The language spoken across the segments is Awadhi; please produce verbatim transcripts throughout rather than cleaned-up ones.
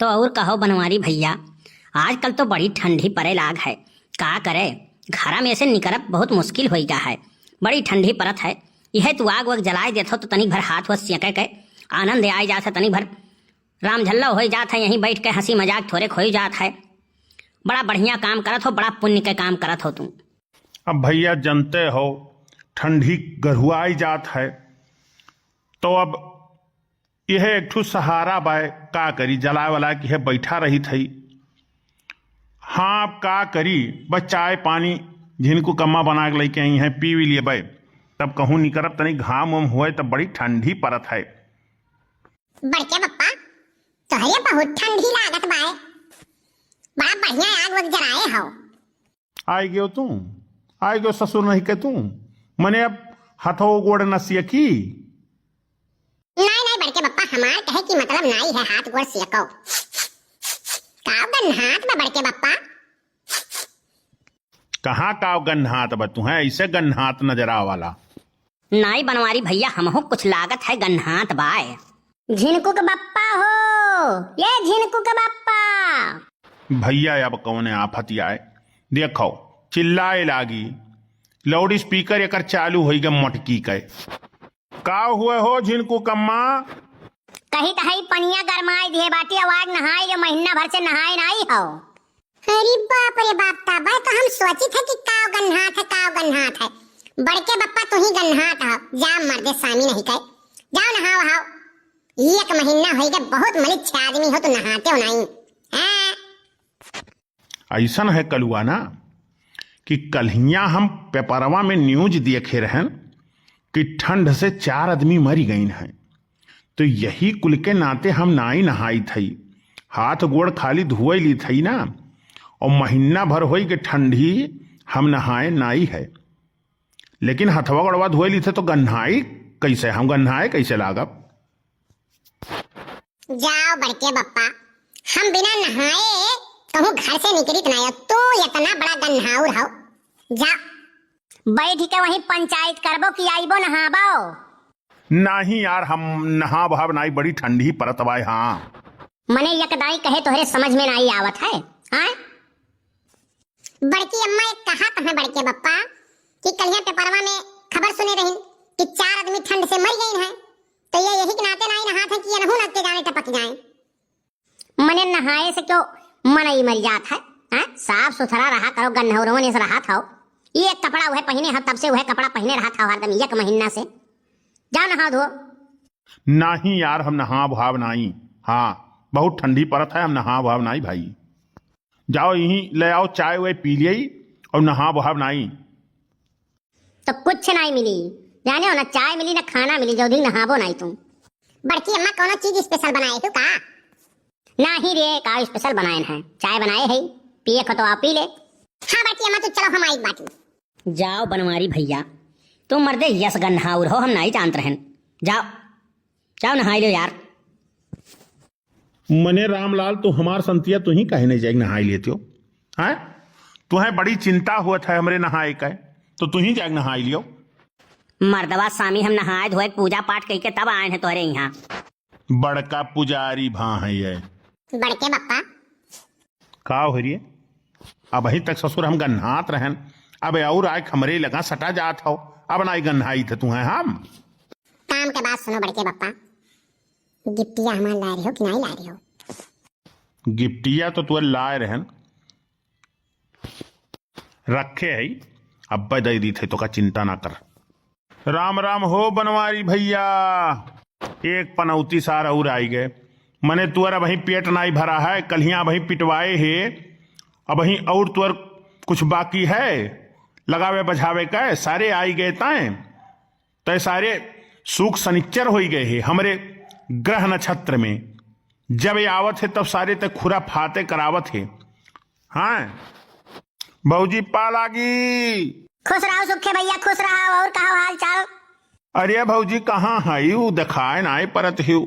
तो और कहो बनवारी भैया, आजकल तो बड़ी ठंडी पड़े लाग है, का करे, घरा में से निकरब बहुत मुश्किल होई गा है, बड़ी ठंडी पड़त है। यह तू आग वग जलाए देत हो तो तनी भर हाथ वस सेंके के आनंद आए जात है, तनी भर रामझल्ला होई जात है, यहीं बैठ के हंसी मजाक थोड़े खोई जात है। बड़ा बढ़िया काम करत हो, बड़ा पुण्य के काम करत हो तू। अब भैया जनते हो, ठंडी गरुआई जात है, तो अब यह एक ठो सहारा बाय, का करी, जलाए वाला की है, बैठा रही थई। हाँ, अब का करी, बस चाय पानी झिनकू कम्मा बना के लेके आई हैं, पी भी लिए बाय, तब कहूँ निकरब, तनी घाम उम हुए, तब बड़ी ठंडी पड़त है। बड़के बप्पा, तोहरे बहुत ठंडी लागत बाय, बड़ा बढ़िया आग वग जराए हो। आइ गयो तू, आइ गयो ससुर नहीं के तू, मने अब हथो गोड़ न सियकी। नाई, नाई बड़के बप्पा, हमार कहे की मतलब नाई है हाथ गोड़ सियको। काव गन्हात बा बड़के बप्पा? कहाँ काव गन्हात बा तुहें, ऐसे गन्हात नजर आवाला? नाई बनवारी भैया, हमहू कुछ लागत है गन्हात बाय। झिनकू के बप्पा हो, ये झिनकू के बप्पा। भैया अब कौने आफत आए, देखो चिल्लाए लागी, लाउड स्पीकर एकर चालू होई गे मोटकी के। का हुए हो झिनकू कम्मा? कही त हई पनिया गरमाई दिए बाटी, आवाज नहाई जो महीना भर से नहाए नाई हो। अरे बाप रे बाप, तबे तो हम सोचित है कि काव गन्हात है, काव गन्हात है। बड़के बप्पा तू ही गन्हात हो, जा मर्दे सामी नहीं कहे, जाओ नहाओ हाओ। एक महीना होई गे, बहुत मलिच्छ आदमी हो तो नहाते हो नहीं। हाँ। ऐसन है कलुआ ना कि कल्हिया हम पेपरवा में न्यूज देखे रहन कि ठंड से चार आदमी मरी गइन हैं, तो यही कुल के नाते हम नाई नहाई थई, हाथ गोड़ खाली धोए ली थई ना, और महीना भर होई के ठंडी हम नहाए नाई है, लेकिन हथवा गोड़वा धोए ली थे तो गन्हाई कैसे, हम गन्हाए कैसे लागब? जाओ बड़के बप्पा, हम बिना नहाए कहूँ घर से निकलित ना हो, तू इतना बड़ा गन्हाउर हो। जा। बैठ के वहीं पंचायत करबो कि आइबो नहाबो? नहीं यार, हम नहाब वहाब नाई, बड़ी ठंडी परत बाय। हाँ। मने एक दाई कहे तोहरे समझ में नाई आवत है, हाँ? बड़की अम्मा एक कहात हैं बड़के बप्पा कि कलिया पेपरवा में खबर सुने रहिन कि चार आदमी ठंड से मर गइन हैं, तो ये यही के नाते नाई नहात हैं कि ये नहू नद के जाने टपक जाए। मने नहाए से क्यों मनई मर जात है, हैं? साफ सुथरा रहा करो, गन्हौरवन ऐसे रहा था। ये एक कपड़ा वह पहने हो, तब से वह कपड़ा पहने रहा था हरदम एक महीना से। जाओ नहाओ धो। नहीं यार, हम नहाब वहाब नाई। हाँ, बहुत ठंडी परत है, हम नहाब वहाब नाई भाई। जाओ यहीं ले आओ चाय वाय पी लिये और नहाब वहाब नाई। तो कुछ नाई मिली, जाने हो ना, चाय मिली ना खाना मिली, जो दिन नहाबो नाई तुम। बड़की अम्मा कौनो चीज स्पेशल बनाए हो का? नाही रे, का स्पेशल बनाए हैं, चाय बनाए है, पिए खो तो आप पी ले। हाँ बड़की अम्मा, तू चलो हम आई बाटी। जाओ बनवारी भैया, तुम मर्दे यस गन्हाउर हो, हम नाई जानत रहन। जाओ, जाओ नहाई लो यार। मने रामलाल, तू हमार संतिया, तू ही काहे नहीं जाइके नहाई लेते हो? हैं? तुहें बड़ी चिंता होत है हमरे नहाए का, तो तू ही जाइके नहाई लियो। मर्दवा सामी, हम नहाए धोए पूजा पाठ कइके तब आए हैं तोहरे यहाँ। बड़का पुजारी भा है ये। बड़के बप्पा। का हो रे? अबहीं तक ससुर हम गन्हात रहन, अब और आए हमरे लगा सटा जात हो, अब नाई गन्हाई थे तुहें हम। काम के बात सुनो बड़के बप्पा, गिफ्टिया हमार ला रहे हो कि नाई ला रहे हो? गिफ्टिया तो तुहे लाए रहन, रखे है, अब्बे दे दी थे, तो का चिंता ना कर। राम राम हो बनवारी भैया, एक पनौती सार और आई गए। मने तुअर अबहीं पेट नाई भरा है, कल्हिया अबहीं पिटवाए है, अबहीं और तुअर कुछ बाकी है लगावे बझावे का? सारे आई गए ताए, तय सारे सुख सनिच्चर होई गए है हमरे ग्रह नक्षत्र में। जब ये आवत है तब सारे तय खुराफाते करावत है। हाँ भौजी, पा लागी। खुश रहो सुखे भैया, खुश रहो। और कहो हाल चाल? अरे भौजी, कहाँ है यू? देखाए नाई परत हियो।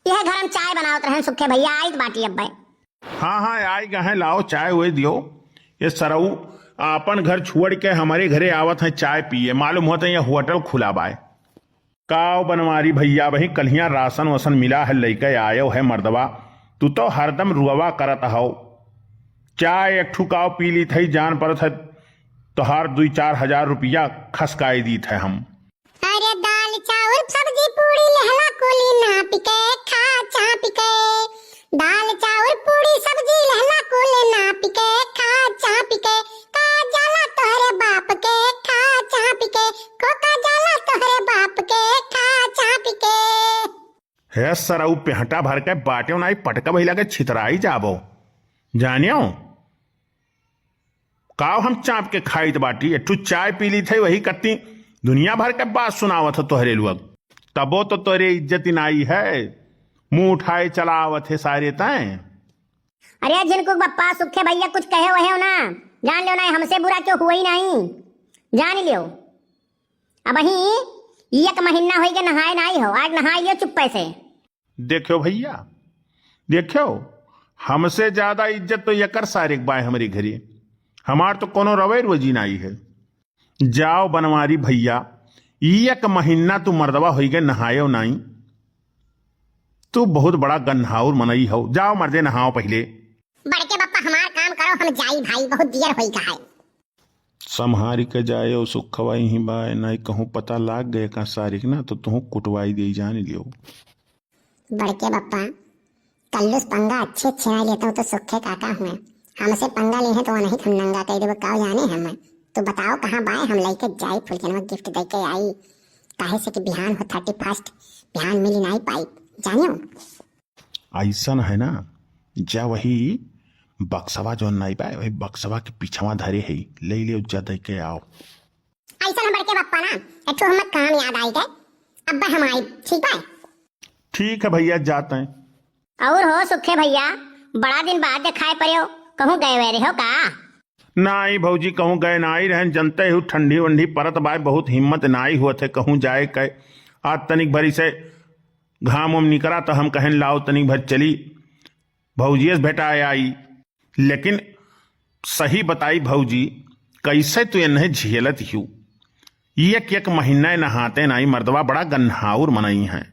यह घर हम चाय बनावत रहन सुखे भैया, आइत बाटी अब्बे। हाँ हाँ, आई गए हैं, लाओ चाय वही दियो। ये सरऊ आपन घर छोड़ के हमरे घरे आवत हैं चाय पिए, मालूम होत है ये होटल खुला बाय। काव बनवारी भैया, वही कल्हिया राशन वसन मिला है, लइके आयो है मर्दवा, तू तो हरदम रुआवा करत हौ। चाय एक ठू काव पी लीत है, जान परत है, तोहार दुई चार हजार रुपया खसकाई दीत है हम। अरे दाल चाउर सब्जी पूड़ी लहला कुली नाप के खा चाप के। दाल चाउर पूड़ी सब्जी लहला कुली नाप के खा चाप के। का जाला तोहरे बाप के खा चाप के। को का जाला तोहरे बाप के खा चाप के। हे सरऊ पेहटा भर के बाटे नाई पटका भइला के छितराई जाबो। जानियो? काव हम चाप के खाइत बाटी, एक ठू चाय पी लीत है, वही कत्ती दुनिया भर के बात सुनावत हो तोहरे लोग। तबो तो तोरे इज्जत नाई है, मुंह उठाए चला आवत है सारे तैं। अरे झिनकुक बप्पा, सुखे भइया कुछ कहे वहे हो ना, जान लियो ना, हमसे बुरा क्यों हुआ ही नहीं, जान लियो। अबहीं एक महीना होइगे नहाए नाई हो, आज नहाए लियो चुप्पे से। देख्यो भइया, देख्यो, हमसे ज्यादा इज्जत तो यकर सारे के बाय हमरे घरे। हमार तो कोनो रवे रोजी नाई है। जाओ बनवारी भइया, ई एक महीना तू मर्दवा होइगे नहायो नाई। तू बहुत बड़ा गन्हाउर मनई हो, जाओ मर्दे नहाओ पहिले। बड़के बप्पा हमार काम करो, हम जाई भाई, बहुत दियर होइगा है। संभारी के जायो सुखवा ही बाय, नाई कहूँ पता लाग गए का सारिक ना तो तुहूँ कुटवाई दे जान लियो। बड़के बप्पा, कल्लूस पंगा अच्छे अच्छे ना लेता हूँ तो सुखे काका हुए। हमसे पंगा लेहे तो वनही हम नंगा कइ देबो, काव जाने हम। तू बताओ कहाँ बाय, हम लइके जाई फुलगेनवा gift दे के आई। काहे से कि बिहान हो thirty first, बिहान मिली नाई पाई, जानियो। अइसन है ना, जा वही बक्सवा जौन नाई बा, वही बक्सवा के पीछवा धरे है, ले ले जा दे के आओ। अइसन है बड़के बप्पा ना, एक ठो हमें काम याद आई गए, अब हम आई, ठीक बा? ठीक है भइया, जात हैं। और हो सुखे भइया, बड़ा दिन बाद देखाए पड़े हो, कहूँ गए हुए रहे हो का? नाई भौजी, कहूँ गए नाई रहन, जनते हो ठंडी वंडी परत बाय, बहुत हिम्मत नाई हुआ थे कहूँ जाए के। आज तनिक भरी से घाम उम निकरा तो हम कहन लाओ तनिक भर चली भौजियस भेटाए आई। लेकिन सही बताई भौजी, कैसे तू इन्हें झेलत हियू? एक एक महीना नहाते नाई मर्दवा, बड़ा गन्हाउर मनई हैं।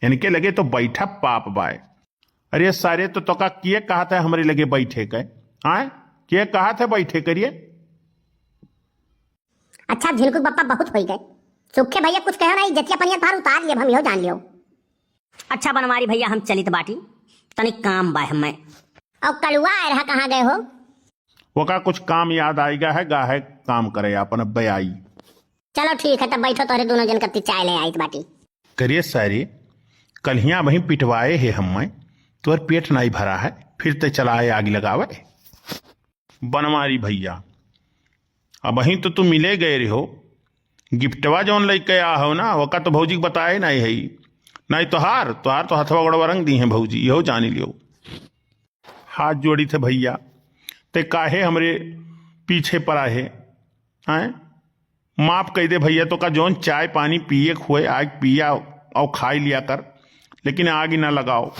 इनके लगे तो बैठा पाप बाय। अरे सारे, तो तोका के कहत है हमरे लगे बैठे के? आय, के कहत है बैठे करिए? अच्छा झिनकुक बप्पा, बहुत होई गए। सुखे भइया कुछ कहो ना, जतिया पनिया तोहार उतार लिए, हम यो जान लियो। अच्छा बनवारी भइया, हम चलित बाटी, तनिक काम बा हमें। और कलुआ आए रहा, कहाँ गए हो? ओका कुछ काम याद आइगा है, गा है काम करे आपन, अब आई। चलो ठीक है, तब बैठो, तोहरे दोनों जन कत्ती चाय ले आइत बाटी। करिए सारे, कल्हिया वहीं पिटवाए है हमें, तोर पेट नाई भरा है, फिर ते चला आए आग लगावे। बनवारी भइया, अबहीं तो तू मिले गए रहो, गिफ्टवा जौन लइके आ हो ना, ओका तो भौजी के बताए नाई है, नाई तोहार, तोहार तो हथवा गोड़वा रंग दी हैं भौजी, इहो जानी लियो। हाथ जोड़ी थे भइया, ते काहे हमरे पीछे पड़ा है, हैं? माफ कइ दे भइया, तोका जौन चाय पानी पिए के हुए, आग पिया और खाई लिया कर, लेकिन आग ही ना लगाओ।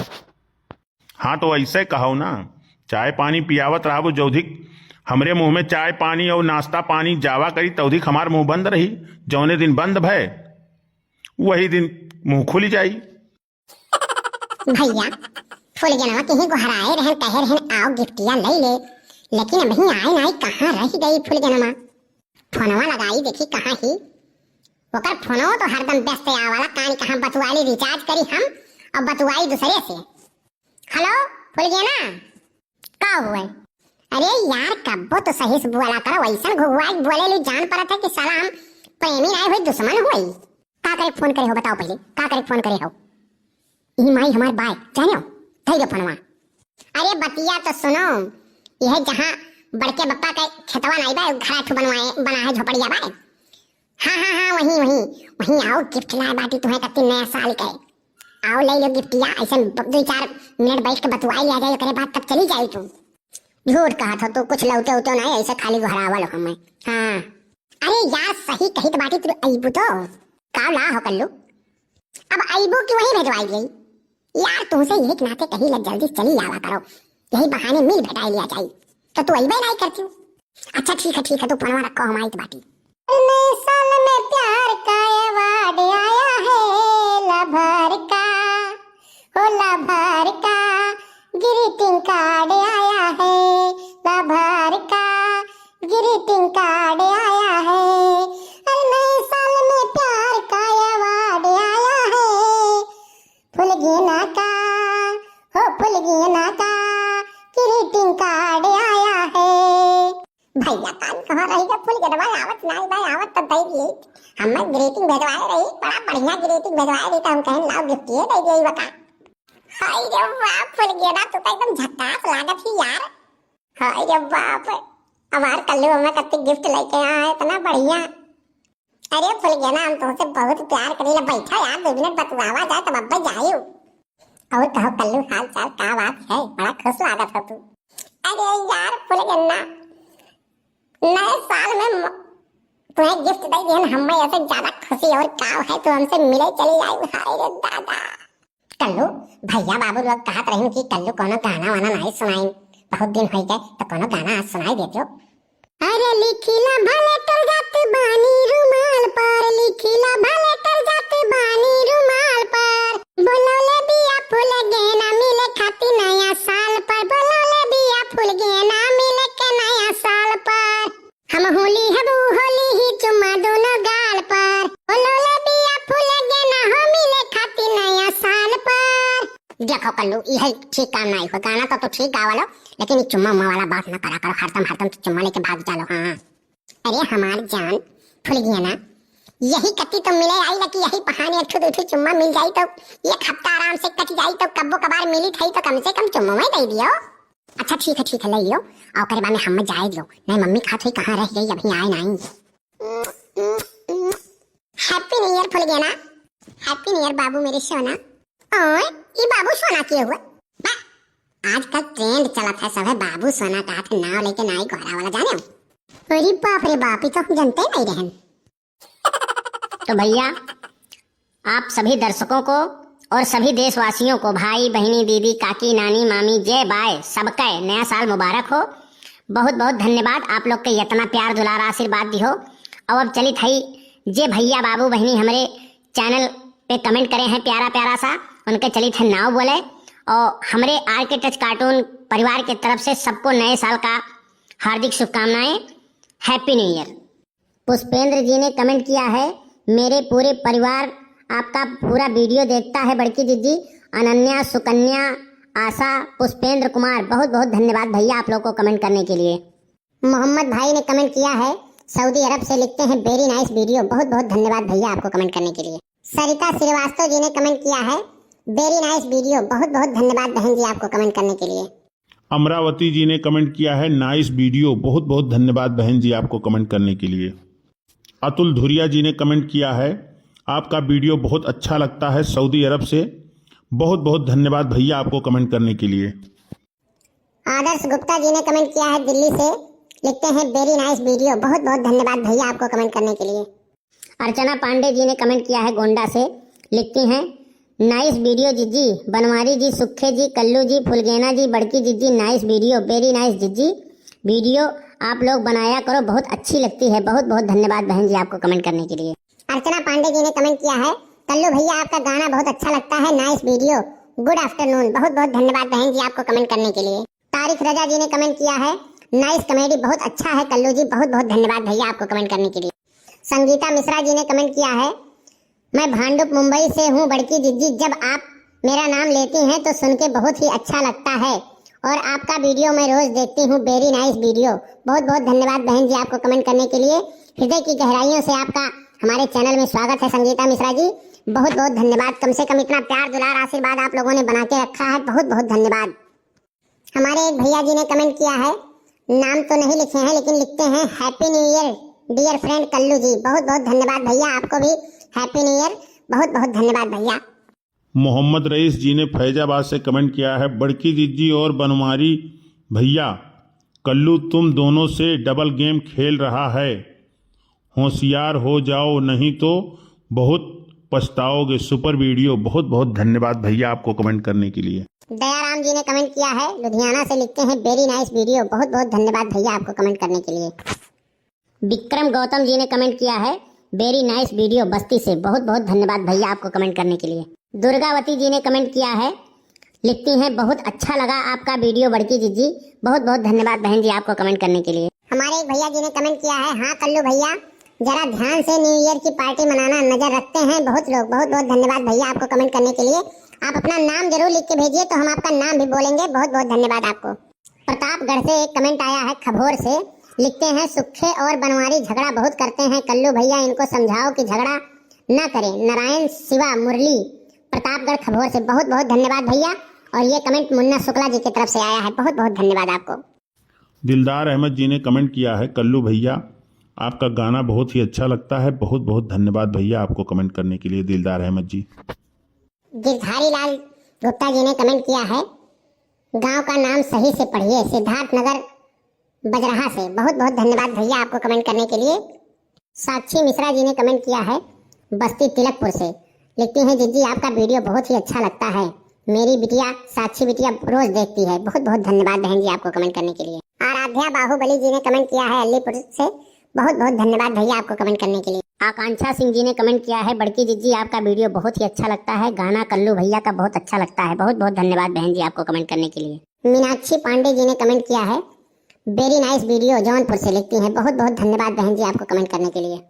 हाँ, तो ऐसे कहो ना, चाय पानी पियावत रहबो जौधिक, हमरे मुँह में चाय पानी और नाश्ता पानी जावा करी, तौधिक हमार मुँह बंद रही। जौने दिन बंद भय, वही दिन मुँह खुली जाई। भइया, फुलगेनवा के ही गोहराए रहन, कहे रहन, "आओ गिफ्टिया लइ ले," लेकिन अबहीं आए नाई, कहाँ रहि गई फुलगेनवा? फोनवा लगाई, देखी कहाँ ही। ओकर फोनवो तो हरदम व्यस्त आवाला, कान कहाँ बतुआली, recharge करी हम और बतुआई दूसरे से। हेलो, फुलगेना, का हुए? अरे यार, कब्बो तो सही से बोला करो, वैसन घुघुआ के बोले लू, जान परत है कि साला हम प्रेमी नाई हुई, दुश्मन हुई। का करे फोन करे हो, बताओ पहले, का करे फोन करे हो? ई माई हमार बाय, जाने हो? धई दे फोनवा। अरे बतिया तो सुनो, यह जहाँ बड़के बप्पा के खेतवा नाई बा, घर ठो बनवाए, बना है, झोपड़िया बा। हाँ, हाँ, हाँ, वहीं, वहीं, वहीं आओ, गिफ्ट लाए बाटी तुम्हें कत्ती नया साल के। आओ, ले लो गिफ्टिया, ऐसे ब-, दो चार मिनट बैठ के बतुआई लिया जाए, ओकरे बाद तब चली जाई तू। झूठ कहत हो तू, कुछ लौटे उटे नहीं, ऐसे खाली गोहरावल हो मैं। हाँ। अरे यार, सही कहित बाटी तू, अइबू तो। का ला हो कल्लू? अब अइबू कि वहीं भेजवाई गई? यार, तुमसे यही नाते कही लग, जल्दी चली आवा करो, यही बहाने मिल भेटाई लिया जाई। तो तू अइबे नहीं करती हूँ। अच्छा ठीक है, ठीक है, तू फोनवा रखो, हम आइत बाटी। नए साल में प्यार का award आया है, लवर का, हो लवर का। ग्रीटिंग कार्ड आया है, लवर का ग्रीटिंग कार्ड आया है। अरे नए साल में प्यार का अवार्ड आया है, फुलगेना का, हो फुलगेना का ग्रीटिंग कार्ड आया है। भैया कान कहाँ रही गए? फुलगेनवा आवत नाई बा, आवत तो दे दिए। हमें ग्रीटिंग भेजवाए रही, बड़ा बढ़िया ग्रीटिंग भेजवाए रही, तो हम कहेन लाओ गिफ्ट ये दे दिए बका। हाय रे वाह फुलगेना, तू तो एकदम झकास लागत ही यार। हाय रे बाप, हमार कल्लू हमें कत्ती गिफ्ट लेके आया है, इतना बढ़िया। अरे फुलगेना, हम तुमसे बहुत प्यार करीला। बैठा यार, दो मिनट बतुआवा जाए, तब अब्बे जायू। और कहो कल्लू, हाल चाल का बात है? बड़ा खुश लागत हो तू। अरे यार फुलगेना, नए साल में म-, तुम्हें गिफ्ट दे दिहन, हमें ऐसे ज्यादा खुशी और का है, तू हमसे मिले चली आई। हाय रे दादा। कल्लू, भैया बाबू लोग कहत रहिन कि कल्लू कोनो गाना वाना नहीं सुनाइन, बहुत दिन हो गए, तो कोनो गाना आज सुनाई देते हो। अरे लिखिला भले टल जात बानी रुमाल पर, लिखिला भले टल जात बानी रुमाल पर, बोलौले बिया फुलगेना मिले खाती नया साल पर, बोलौले बिया फुलगेना मिले के नया साल पर। हम होली हबू होली ही चुम्मा दोनों गाल पर, बोलौले बिया फुलगेना हो मिले खाती नया साल पर। देखो कल्लू, यही ठीक काम नहीं हो, गाना तो तू ठीक गावलो, लेकिन ये चुम्मा उम्मा वाला बात ना करा करो, हरदम हरदम तो चुम्मा लेके भाग जालो। हाँ, अरे हमार जान फुलगेना, यही कत्ती तो मिले आई ला कि यही बहाने एक ठो दो ठो चुम्मा मिल जाई तो एक हफ्ता आराम से कट जाई, तो कब्बो कबार मिली थई तो कम से कम चुम्मा में दे दियो। अच्छा ठीक है, ठीक है, ले लियो, और ओकरे बाद में हमें जाए दियो, नहीं मम्मी खात हुई कहाँ रह गई, अभी आए नहीं। हैप्पी न्यू ईयर फुलगेना। हैप्पी न्यू ईयर बाबू मेरे सोना। ओए, ई बाबू सोना के हुआ? बा, आजकल ट्रेंड चलत है, सब है बाबू सोना का हाथ नाव लेके नाई गोहरा वाला, जाने हो? अरे बाप रे बाप, ई तो हम जनते नहीं रहन। तो भैया, आप सभी दर्शकों को और सभी देशवासियों को, भाई, बहिनी, दीदी, काकी, नानी, मामी, जय बाय, सबके नया साल मुबारक हो। बहुत बहुत धन्यवाद आप लोग के इतना प्यार, दुलार, आशीर्वाद दिहो। और अब चलित हई, जे भैया, बाबू, बहिनी हमरे चैनल पे कमेंट करे हैं प्यारा प्यारा सा, उनके चलित है नाव बोले। और हमरे आर के टच कार्टून परिवार के तरफ से सबको नए साल का हार्दिक शुभकामनाएं, हैप्पी न्यू ईयर। पुष्पेंद्र जी ने कमेंट किया है, मेरे पूरे परिवार आपका पूरा वीडियो देखता है बड़की जिज्जी, अनन्या, सुकन्या, आशा, पुष्पेंद्र कुमार, बहुत बहुत धन्यवाद भैया आप लोग को कमेंट करने के लिए। मोहम्मद भाई ने कमेंट किया है सऊदी अरब से, लिखते हैं वेरी नाइस वीडियो, बहुत बहुत धन्यवाद भैया आपको कमेंट करने के लिए। सरिता श्रीवास्तव जी ने कमेंट किया है, वेरी नाइस वीडियो, बहुत बहुत धन्यवाद बहन जी आपको कमेंट करने के लिए। अमरावती जी ने कमेंट किया है, नाइस वीडियो, बहुत बहुत धन्यवाद बहन जी आपको कमेंट करने के लिए। अतुल धुरिया जी ने कमेंट किया है, आपका वीडियो बहुत अच्छा लगता है सऊदी अरब से, बहुत बहुत धन्यवाद भैया आपको कमेंट करने के लिए। आदर्श गुप्ता जी ने कमेंट किया है दिल्ली से, लिखते हैं वेरी नाइस वीडियो, बहुत बहुत धन्यवाद भैया आपको कमेंट करने के लिए। अर्चना पांडे जी ने कमेंट किया है गोंडा से, लिखती हैं, नाइस वीडियो जिज्जी, बनवारी जी, सुखे जी, कल्लू जी, फुलगेना जी, बड़की जिज्जी, नाइस वीडियो, वेरी नाइस जिज्जी, वीडियो आप लोग बनाया करो, बहुत अच्छी लगती है। बहुत बहुत धन्यवाद बहन जी आपको कमेंट करने के लिए। अर्चना पांडे जी ने कमेंट किया है, कल्लू भैया आपका गाना बहुत अच्छा लगता है, नाइस वीडियो, गुड आफ्टरनून। बहुत बहुत धन्यवाद बहन जी आपको कमेंट करने के लिए। तारिक रजा जी ने कमेंट किया है, नाइस कॉमेडी, बहुत अच्छा है कल्लू जी, बहुत बहुत धन्यवाद भैया आपको कमेंट करने के लिए। संगीता मिश्रा जी ने कमेंट किया है, मैं भांडुप मुंबई से हूँ बड़की जिज्जी, जब आप मेरा नाम लेती हैं तो सुन के बहुत ही अच्छा लगता है और आपका वीडियो मैं रोज देखती हूँ, वेरी नाइस वीडियो। बहुत बहुत धन्यवाद बहन जी आपको कमेंट करने के लिए, हृदय की गहराइयों से आपका हमारे चैनल में स्वागत है संगीता मिश्रा जी, बहुत बहुत धन्यवाद। कम से कम इतना प्यार दुलार आशीर्वाद आप लोगों ने बना के रखा है, बहुत बहुत धन्यवाद। हमारे एक भैया जी ने कमेंट किया है, नाम तो नहीं लिखे हैं लेकिन लिखते हैं, happy new year dear friend Kallu ji. बहुत बहुत धन्यवाद भैया, आपको भी हैप्पी न्यू ईयर, बहुत बहुत धन्यवाद भैया। मोहम्मद रईस जी ने फैजाबाद से कमेंट किया है, बड़की जिज्जी और बनवारी भैया, कल्लू तुम दोनों से डबल गेम खेल रहा है, होशियार हो जाओ नहीं तो बहुत पछताओगे। Super video. बहुत बहुत धन्यवाद भैया आपको कमेंट करने के लिए। दयाराम जी ने कमेंट किया है लुधियाना से, लिखते हैं, वेरी नाइस वीडियो। बहुत बहुत धन्यवाद भैया आपको कमेंट करने के लिए। विक्रम गौतम जी ने कमेंट किया है, वेरी नाइस वीडियो बस्ती से। बहुत बहुत धन्यवाद भैया आपको कमेंट करने के लिए। दुर्गावती जी ने कमेंट किया है, लिखती हैं, बहुत अच्छा लगा आपका वीडियो बड़की जिज्जी। बहुत बहुत धन्यवाद बहन जी आपको कमेंट करने के लिए। हमारे एक भैया जी ने कमेंट किया है, हाँ कल्लू भैया, जरा ध्यान से न्यू ईयर की पार्टी मनाना, नजर रखते हैं बहुत लोग। बहुत बहुत धन्यवाद भैया आपको कमेंट करने के लिए। आप अपना नाम जरूर लिख के भेजिए तो हम आपका नाम भी बोलेंगे। बहुत बहुत धन्यवाद आपको। प्रतापगढ़ से एक कमेंट आया है खभोर से, लिखते हैं, सुखे और बनवारी झगड़ा बहुत करते हैं कल्लू भैया, इनको समझाओ कि झगड़ा ना करें। नारायण शिवा मुरली, प्रतापगढ़ खभोर से। बहुत बहुत धन्यवाद भैया। और ये कमेंट मुन्ना शुक्ला जी की तरफ से आया है, बहुत बहुत धन्यवाद आपको। दिलदार अहमद जी ने कमेंट किया है, कल्लू भैया, आपका गाना बहुत ही अच्छा लगता है। बहुत बहुत धन्यवाद भैया आपको कमेंट करने के लिए, दिलदार अहमद जी। गिरधारी लाल गुप्ता जी ने कमेंट किया है, गांव का नाम सही से पढ़िए, सिद्धार्थ नगर बजरहा से। बहुत बहुत धन्यवाद भैया आपको कमेंट करने के लिए। साक्षी मिश्रा जी ने कमेंट किया है बस्ती तिलकपुर से, लिखती हैं, जिज्जी आपका वीडियो बहुत ही अच्छा लगता है, मेरी बिटिया साक्षी बिटिया रोज देखती है। बहुत बहुत धन्यवाद बहन जी आपको कमेंट करने के लिए। आराध्या बाहुबली जी ने कमेंट किया है अलीपुर से, बहुत बहुत धन्यवाद भैया आपको कमेंट करने के लिए। आकांक्षा सिंह जी ने कमेंट किया है, बड़की जिज्जी आपका वीडियो बहुत ही अच्छा लगता है, गाना कल्लू भैया का बहुत अच्छा लगता है। बहुत बहुत धन्यवाद बहन जी आपको कमेंट करने के लिए। मीनाक्षी पांडे जी ने कमेंट किया है, वेरी नाइस वीडियो जौनपुर से, लिखती हैं, बहुत बहुत धन्यवाद बहन जी आपको कमेंट करने के लिए।